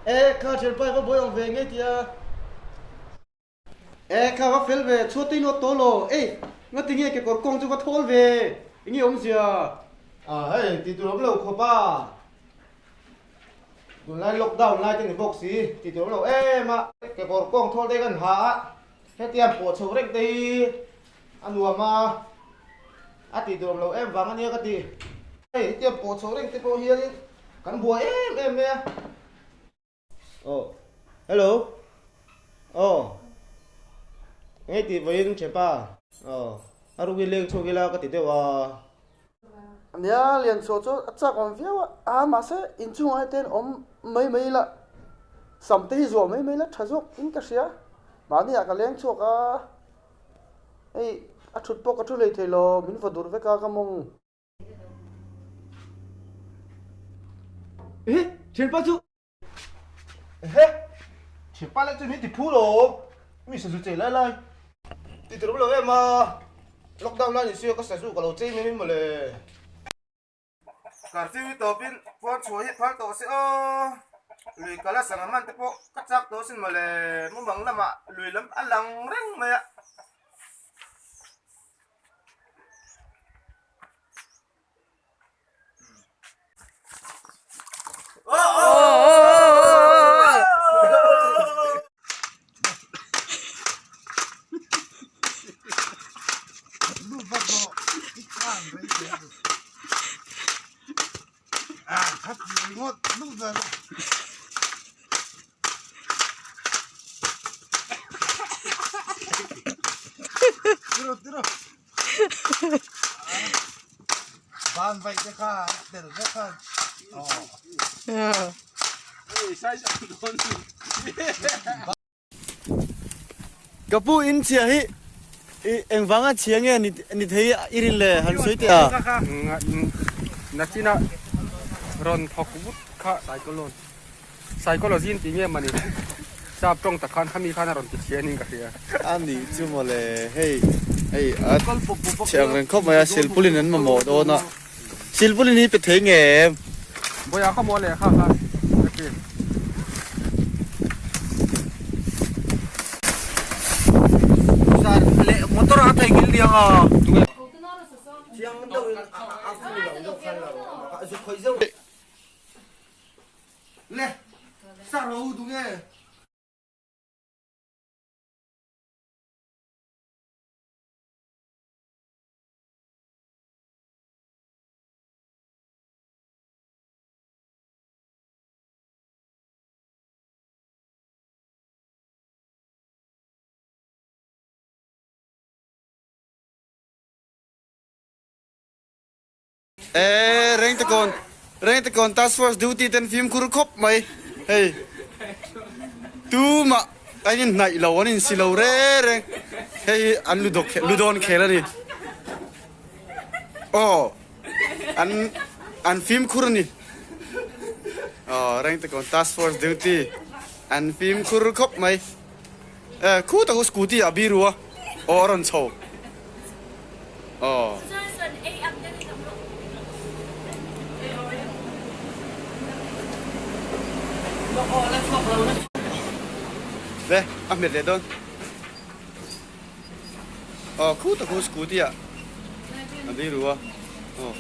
E kha thianpa i va buai awm ve ngei tia. E kha va fel ve chhuat te inawt tawh lo. Ei ngati nge kekawr kawng chu va thawl ve enge awmzia. A hei ti tur awm lo khawp a. Tunlai lockdown lai te ni bawk si ti tur awm lo em a. Kekawr kawng thawl te kan ha a hetiang pawh chho reng te hi a nuam a. A tih tur awm lo em vang ania ka ti. Hei hetiang pawh chho reng te pawh hianin kan buai em em mai a. Aw hello aw engei tih vawiin Chepa aw a rukin leng chhuak ila ka ti deuh a. Nia Lianchhuah chu a chak awm viau a, a mahse inchungah hetiang awm mai mai ila sam te hi zuah mai mai ila tha zawk in ka hria mahni ah ka leng chhuak a. Hei a thut pawh ka thu hlei thei lo, min vaw dur vek a ka mawng. Ehe, thianpa chu. Ehe, thianpa leh chu min ti phu lo, mi sazu chei lai lai. Ti tur awm lo em a, lockdown lai ni sia ka sazu ka lo chei mai mai mawle. Curfew hi tawpin pawn chhuah hi phal tawh se aw, lui kal a sangha hman te pawh ka chak tawh asin mawle, mumang lamah lui lam a lang reng mai a. Ka pu in chhia hi i engvanga chhia nge ni thei i rin le han sawi teh a. Nachina rawn thawk vut kha psychology in tih nge mawni sap tawng tak khan khami khan a rawn ti chhia niin ka hria. A nih chu mawle hei hei a chhe ang reng khawp mai a silpulin an mamawh dawn a silpulin hi pe thei nge em? Bawiha kha maw leh kha kha ka ti. Motor a thei ngil niang a. Le sa ro du nge. E Rengtekawn Rengtekawn task force duty ten fimkhur khawp mai hei tumah an in hnaih lo an in si lo reng reng hei an lu dawk lu dawn khel a ni aw an an fimkhur a ni aw Rengtekawn task force duty an fimkhur khawp mai e khu tak chu scooty ah biru a aw a rawn chho. Aw. Le, a hmet leh dawn. Aw, khu tak khu scooty ah a biru a. Aw.